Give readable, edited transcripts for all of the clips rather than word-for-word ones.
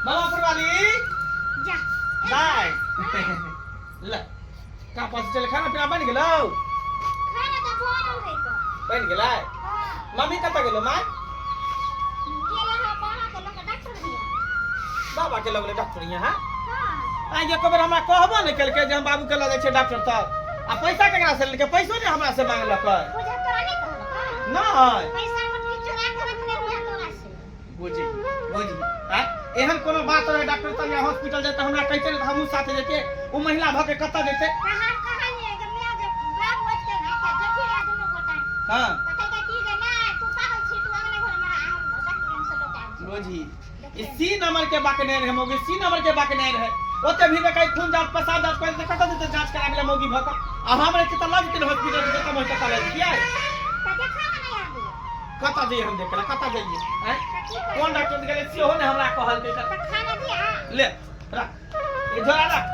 मामा फुलवाली जा बाय ले का पास चल खाना पीना बन गेलौ खाना तऽ बनल है तऽ बन गेलै हाँ मम्मी कतऽ गेलो माय गेल है बाबा के लऽ कऽ डॉक्टर दिया बाबा के लगले डॉक्टर यहाँ हाँ आ एको बेर हमरा कहबो नहि केलकै जे हम बाबू के लऽ जाइ छियै डॉक्टर तक आ पैसा केकरा से लेलकै पैसो नहि हमरा से मांगलक बुझा तोरा नहि कहलक नहि पैसा मोटकी चोरा के रखने रहे तोरा से बुझी बुझी आँय एहन कोनो बात रहे डॉक्टर तक या हॉस्पिटल जाए तऽ हमरा कहिते ने तऽ हमहूँ साथे जैतियै ओ महिला भऽ के कतऽ जैते तऽ हम कहलियै जे माय जे बाप बचतै ने तऽ जथी रहे दुनू गोटा हँ तऽ कहलकै की जे नहि तू पागल छी तू अगले घरमे रह हम डॉक्टर से लऽ के आबै छी बुझी ई सी नंबर के बाकने रहे मौगी सी नंबर के बाकने रहे ओते भी कहीं खून जांच पेशाब जांच करे तऽ कतऽ जेतै जांच कराबै लए मौगी भऽ कऽ आ हम रहती तऽ लऽ जेतै हॉस्पिटल जतऽ मन ततऽ लऽ जैतियै तऽ देखा ने नहि आबैए कतऽ जइयै हम देखे लए कतऽ जइयै आँय तऽ की करबै कोन डॉक्टर गेलै सेहो नहि हमरा कहलकै तऽ खाना दिया ले रख ई झोरा रख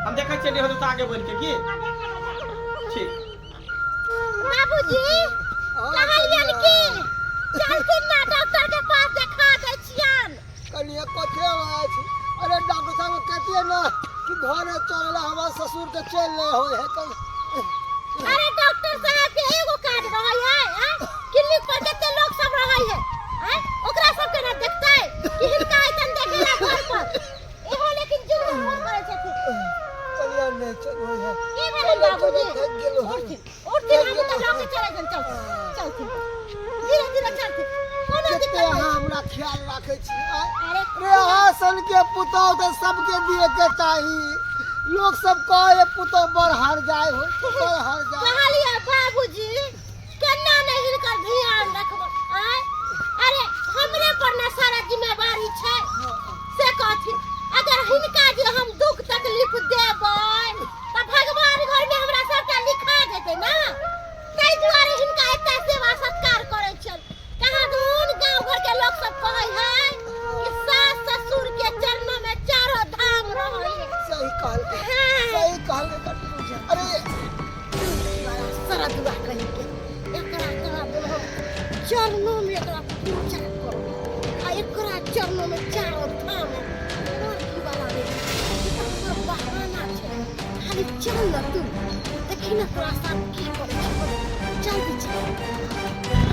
हम देखै छियै नहि होतै तऽ आगे बढ़ि के की हाँ, देखा देखा। ठीक बाबूजी कहलियन की चलथिन ना डॉक्टर के पास देखा दै छियन कनिया कथे आवाज छै अरे डॉक्टर साहब कहतियै ना कि घरे चलेला हमार ससुर के चल नहीं होय है कल अरे डॉक्टर साहब के एगो काज रहै है आँ? क्लिनिक पर कते लोग सब रहै है आँ? ओकरा सब के ना देखतै कि हिनका ऐसन देखेला घर पर इहो लेकिन जुल्म फोन करै छथिन कनिया नहीं चल होय है की भेलै चले बाबूजी चले थक गेलो हम उठथिन उठथिन हम तऽ लऽ के चलै जन चलथिन चलथिन धीरे धीरे चलथिन कोनो कते दिक्कत नहीं अहाँ हमरा ख्याल राखै छी आँय? अरे रे अहाँ सन के पुतोह तऽ सबके दिए के चाही लोग सब कहे पुतोह बड़ हार जाय हो बड़ हार जाय कहलियै बाबूजी केना नहि हिनकर ध्यान रखबै आँय अरे हमरे पर ना सारा जिम्मेवारी छै से कहथिन अगर हिनका जे हम दुख तकलीफ देबै तऽ भगवान घरमे हमरा सबटा लिखा जेतै ना ताहि दुआरे हिनका एते सेवा सत्कार करै छियनि कहाँ दून गाँव घर के लोग सब कहै है कि सास ससुर के चरणों में चारो धाम रहै है सही कहलकै हाँ। सही कहलकै अरे बड़ा सरदुआ कहि के एकरा करा देलहुँ चरणों में एकरा पूजा करू आ एकरा चरणों में चारो धाम लड़की वाला रे ई तऽ हमर बहाना छै खाली चल न तू देखी न तोरा साथ की करै छै जल्दी चल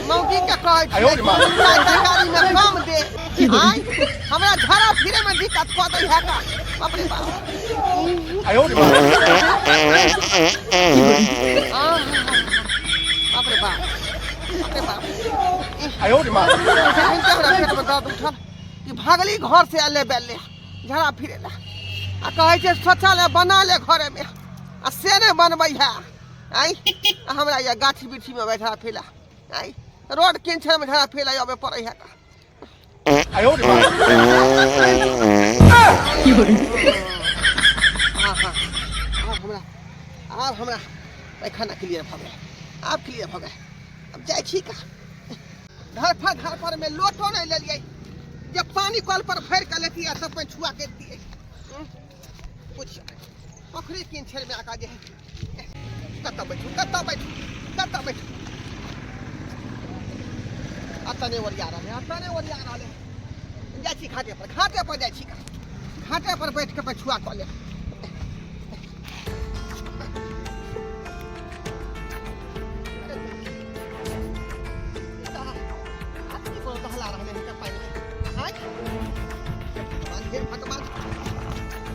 मौगी के कहै छियै तरकारी में कम दे आय हमरा झड़ा फिरे में दिक्कत कऽ दै है का बाप रे बाप आह, बाप रे बाप बाप रे बाप जखन हमरा पेट में दर्द उठल कि भागली घर से अले बेले झड़ा फिरे ला आ कहै छै शौचालय बना ले घरे में आ से नहि बनबै है आइ आ हमरा या गाछी बिरछी में बैठा फिला आइ रोड किंचन में झड़ा फिला अबे पड़ै है का हाँ हाँ आब हमरा आब हमरा पैखाना क्लियर भऽ गेल आब क्लियर भऽ गेल आब जाइ छी का घर पर घर पर में लोटो नहीं लेलियै जे पानी कल पर भरि के लेतियै तब पानि छुआ के दियै बुझियौ पोखरि किन छेड़ में आका जे कतऽ बैठू कतऽ बैठू कतऽ बैठू अतऽ नहि ओरिया रहलै अतऽ नहि ओरिया रहलै जाइ छी घाटे पर घाटे पर जाइ छी घाटे पर बैठ के पछुआ कऽ लेब टहला रहलै हन पानि मे आँय भगवान हे भगवान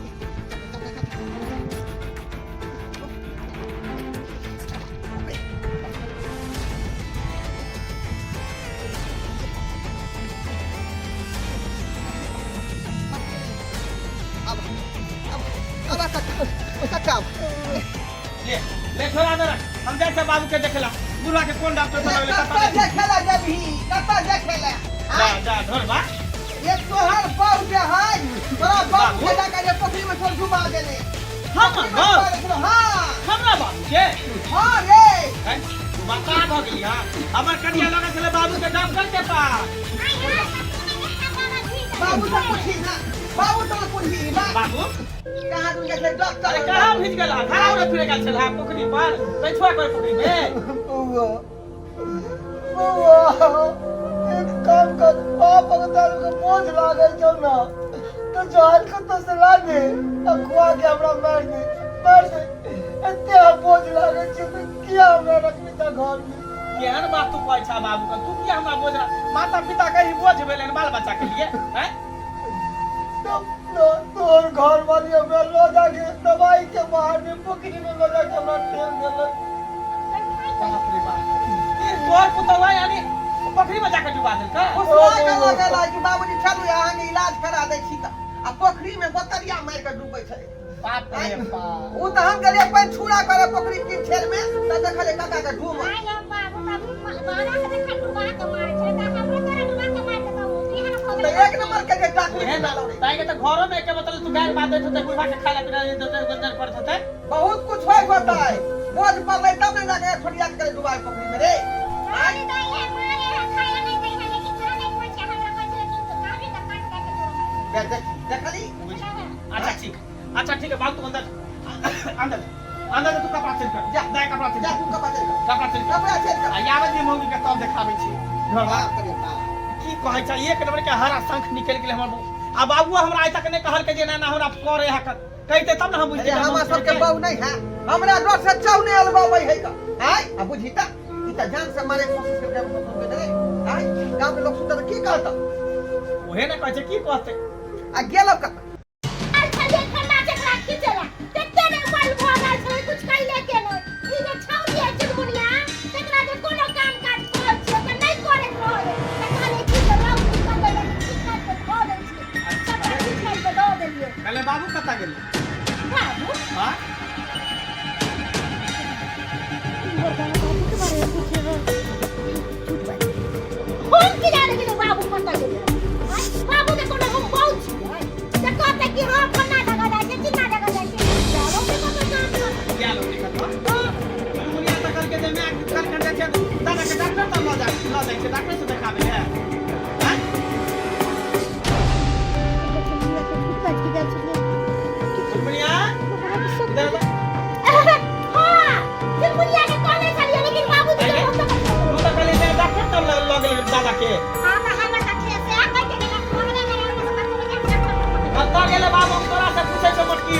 अब अब अब कच्चा कच्चा ले ले छोड़ा दे हम जाइ छै बाबू के देखला बुढ़ा के कोन डॉक्टर से लगले कत्ता देखेला जेबही कत्ता देखेला जा जा धर बा ये तोहर बाप जे है तोरा बाप के जाके जे पोखरी में छोड़ डुबा देले हमर बाप हां हमरा बाबू के हां रे हैं तू बता भ गेली हां हमर कनिया लगे छले बाबू के डॉक्टर के पास बाबू से पूछी ना बाबू से पूछी बाबू कहाँ तुम गेल डॉक्टर अरे कहाँ भिज गेला घरा उरा फिरे गेल छला पोखरी पर कछुआ कर पोखरी में बौआ बौआ के दारू के बोझ लागै छौ ना तो जहर कतौ से ला दे आ खुआ के हमरा मार दे, मार दे। एते हम बोझ लागै छै तऽ किया हमरा रखने छह घर में? केहन बात तू कहै छह बाबू के? तू किया हमरा बोझ, माता पिता के ही बोझ भेलै बाल बच्चा के लिए हैं? तब न तोहर घर वाली हमरा लऽ जाके दवाई के बाहर में पोखरी में लऽ जाके हमरा ठेल देलक। बाप रे बाप, ई तोहर पुतौआ यानी पोखरी में जाके डुबा देलकै? फुसला के लगल है कि बाबूजी चलू अहाँके इलाज करा दै छी तऽ आ पोखरी में बोतरिया मारि कऽ डूबै छलै। बाप रे बाप। ओ तऽ हम गेलियै पानि छूरा करे पोखरी पिछेर में तऽ देखलियै काका के डूबल। तऽ एक नंबर के जे डाकू उहे ना, ताहि के तऽ घरो में के मतलब तू गारि बात दैत होतै, बुढ़बा के खाय ला पीला देत होतै, गंजन करैत होतै। बहुत कुछ होय होतै, बोझ पड़लै तब ने जाके छोटिया के गेलै डुबाय पोखरी में रे। देखली। अच्छा ठीक, अच्छा ठीक है बाबू, तू अंदर अंदर अंदर, तू कपड़ा चेंज कर, जा दाय कपड़ा चेंज जा, तू कपड़ा चेंज कर, कपड़ा चेंज कर, कपड़ा चेंज कर। आ आबै दी मौगी के तब देखाबै छी घर। बाप रे बाप, की कहै छै, एक नंबर के हरा शंख निकलि गेलै हमर बहू। आ बाबू हमरा आइ तक नहि कहलकै जे ना ना हमरा करे है, कहिते तब ने हम बुझिते। अरे हमरा सबके बहु नहीं है, हमरा डर से चौ नहीं अलबाबै है का आय। आ बुझी त ई त जान से मारे कोशिश करके हम ससुर के दे आय। गांव के लोग सुनता त की कहता? उहे ने कहै छै, की कहतै? आ गेलो कत कहले बाबू कतऽ गेलै? हाँ, हम की जाने गेलै बाबू कतऽ गेलै? बाबू के कोनो हम बहु छियै जे कहतै कि हँ फन्ना जगह जाइ छै, चिन्ना जगह जाइ छै? बाबू के कतऽ काम कर गेल होतै कतऽ। मुनिया तऽ कहलकै जे माय कलखन जाइ छै दादा के डॉक्टर तऽ लऽ जा, लऽ जाइ छै डॉक्टर से देखाबै लए। आँय? मुनिया इधर आ। हाँ, चिलमुनिया के कहने छलियै लेकिन बाबू जी के हम तऽ तू तऽ कहली जे डॉक्टर तब लऽ लऽ गेलै दादा के। हाँ तऽ हमरा तऽ छै से कहि के गेलै, कहने गेलै हमरा से कतऽ कतऽ गेलै बाबू? हम तोरा से पूछै छौ मोटकी।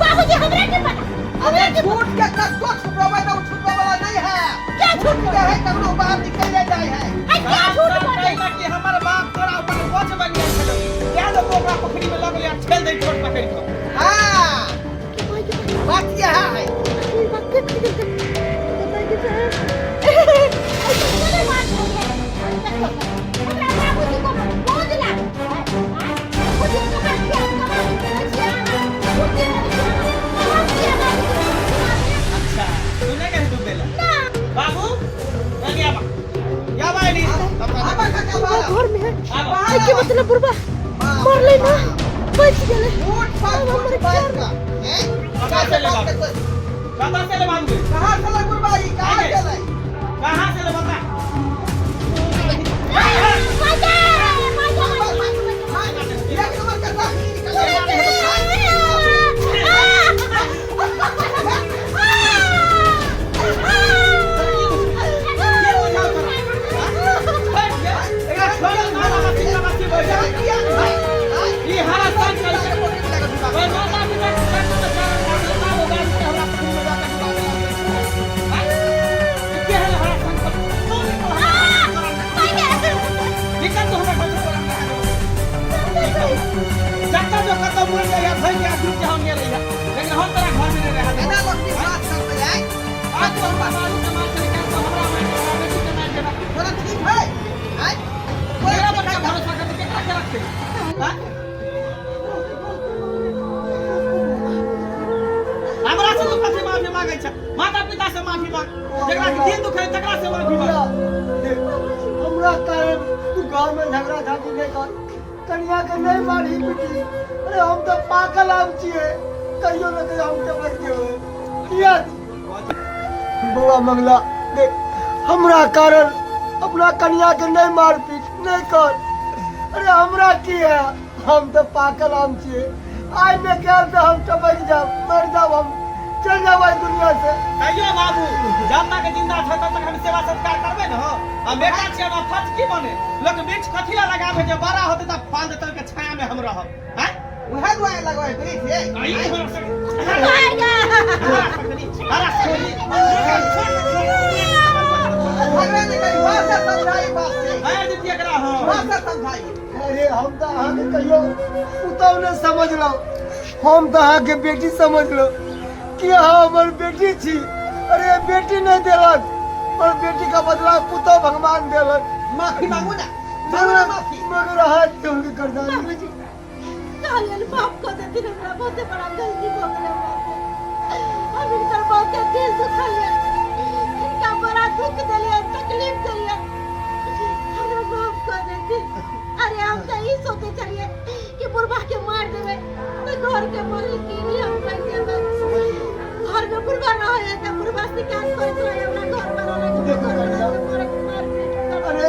बाबूजी, हमरा की पता, हमरा अरे की झूठ के कतो छुपेबै त उ छुपे वाला नहीं है। क्या झूठ के है, ककरो बाहर निकल जाय है। आई क्या झूठ बोले? कहला कि हमर बाप तोरा ऊपर बोझ बनि गेल छलौ, तें लोक ओकरा पोखरी में लऽ गेलै आ ठेल दै छोट पकड़ि कऽ। हाँ, बात यह है। अच्छा, तू नहि गेल डूबे लए? बाबू कनी आबा, आबा एनी। आबा काका, बाहर। घर में है आबा। के मतलब बुढ़बा मरलै ना, बच गेलै। झूठ पर झूठ बात का हैं? कहाँ से ले बाबू? कतऽ से ले बाबू? कहाँ से ले गुरबाई, कहाँ गेलै? कहाँ से ले बता। एक नंबर के साथी निकल गया। के बुझाउ तोरा? एकरा छोड़ ना, बच्ची बच्ची भऽ जाइ। ई हरा संग कलकै। ओइ माता पिता के डॉक्टर के कारण बाबू बाबू बाबू के हमरा पोखरी में जाके डुबा देलक। आँय? ई केहन हरा संग कर? तू निकल हमरा निकल, तू हमरा घर से तोरा नहा देबौ। जतऽ जो कतऽ मरि जाइए धरि के डूब के हम नहि रहिए, लेकिन हम तोरा घर में नहि रहऽ देबौ। एना लोग की बात करते है? आज तो हमरा बाबू के मार चलि गेल तऽ हमरा मारि देबा, बेटी के मारि देबा। थोड़ा ठीक है आय? केकरा पर के भरोसा करतै, केकरा के रखतै? आँय? हमरा से तू कथी माफी मांगै छै? माता पिता से माफी मांग, जकरा के दिल दुखै तकरा से माफी मांग। देख, हमरा कारण तू गाँव में झगड़ा झांटी नहीं कर, कनिया के नहीं मारही पीटी। अरे हम तऽ पाकल आम छियै, कहियो न कहियो हम तऽ बच जेबै। किया बौआ मंगला, देख, हमरा कारण अपना कनिया के नहीं मार पीट नहीं कर। अरे हमरा की है, हम तऽ पाकल आम छियै, आइ नहि कयल तऽ हम टपकि जायब, मरि जायब हम। चल जाबै दुनिया से। तैयो बाबू, जब तक जिंदा छै तब तक हम सेवा सत्कार करबै ने हो। आ बेटा छियै, हमरा फर्ज की बने? लोक वृक्ष कथी लए लगाबै? जे बड़ा होतै तऽ फल देतै, ओहिके छाया मे हम रहब। हैं? उएह दुआरे लगबै वृक्ष ये। आ ई हमरा सके हमरा सकनी, हमरा सकनी। झगड़ा नहि करी, बात से समझाई, बात से। आय दितियै एकरा हम। बात से समझाई। अरे, हम तऽ अहाँके कहियो पुतहु नहि समझलहुँ, हम तऽ अहाँके बेटी समझलहुँ कि अहाँ हमर बेटी छी। अरे, बेटी नहि देलक, पर बेटी के बदला पुतहु भगवान देलक। माफी मांगू ना, मांगू ना माफी। मगर अहाँ के कर्जा बाबूजी, कहलियनि माफ कऽ देथिन, हमरा बहुते बड़ा गलती भऽ गेल हमरा से। हम हिनकर बहुते दिल दुखलियनि, हिनका बड़ा दुख देलियनि, तकलीफ देलियनि, हमरा माफ कऽ देथिन। अरे, हम तऽ ई सोचै छलियै कि बुढ़बा के मार देबै तऽ घर के मालकिनी हम बनि जेबै। घर में बुढ़बा रहै तऽ बुढ़बा शिकायत करैत रहै हमरा घर वाला लग, देखू घर वाला कनिया। के मारपीट अरे,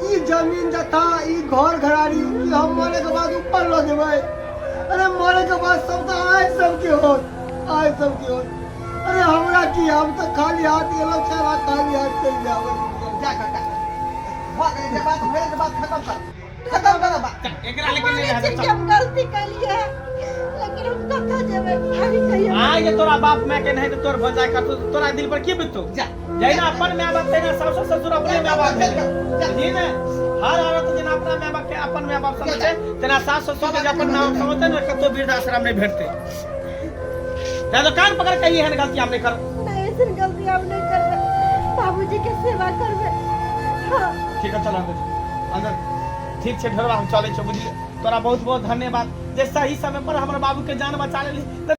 ई जमीन जथा, ई घर घरारी कि हम मरे के बाद ऊपर लऽ जेबै? अरे, मरे के बाद सब तऽ आय सबके होत, आय सबके होत। अरे, हमरा की? हम तऽ खाली हाथ गेलहुँ, सारा खाली हाथ चलि जाबै। जा काका, भऽ गेलै जे बात भेलै, से बात खत्म कर, खत्म कर बात। एकरा लेकिन नहि मानै रहै छियै कि हम गलती केलियै, लेकिन हम कतऽ जेबै खाली कहियो? आइ जे तोरा बाप माय के नहीं, तोर भजाय करतो, तोरा दिल पर की बीततो? जा। जहिना अपन माय बाप, तहिना सासु ससुर अपने माय बाप भेलै। बुझही ने, हर औरत जेना अपना माय बाप के अपन माय बाप समझै, तेना सास ससुर के जे अपन माय बाप समझतै ने, कतौ वृद्धाश्रम नहि भेटतै। तैं तो कान पकड़ कही, एहन गलती हम नहि करब। नहीं, ऐसन गलती हम नहीं करबै, बाबूजी के सेवा करबै, हाँ। ठीक है, चल अंदर, अंदर। ठीक छै ढोरबा, हम चलै छियौ, बुझलियै? तोरा बहुत बहुत धन्यवाद जे सही समय पर हमर बाबू के जान बचा लेली। तऽ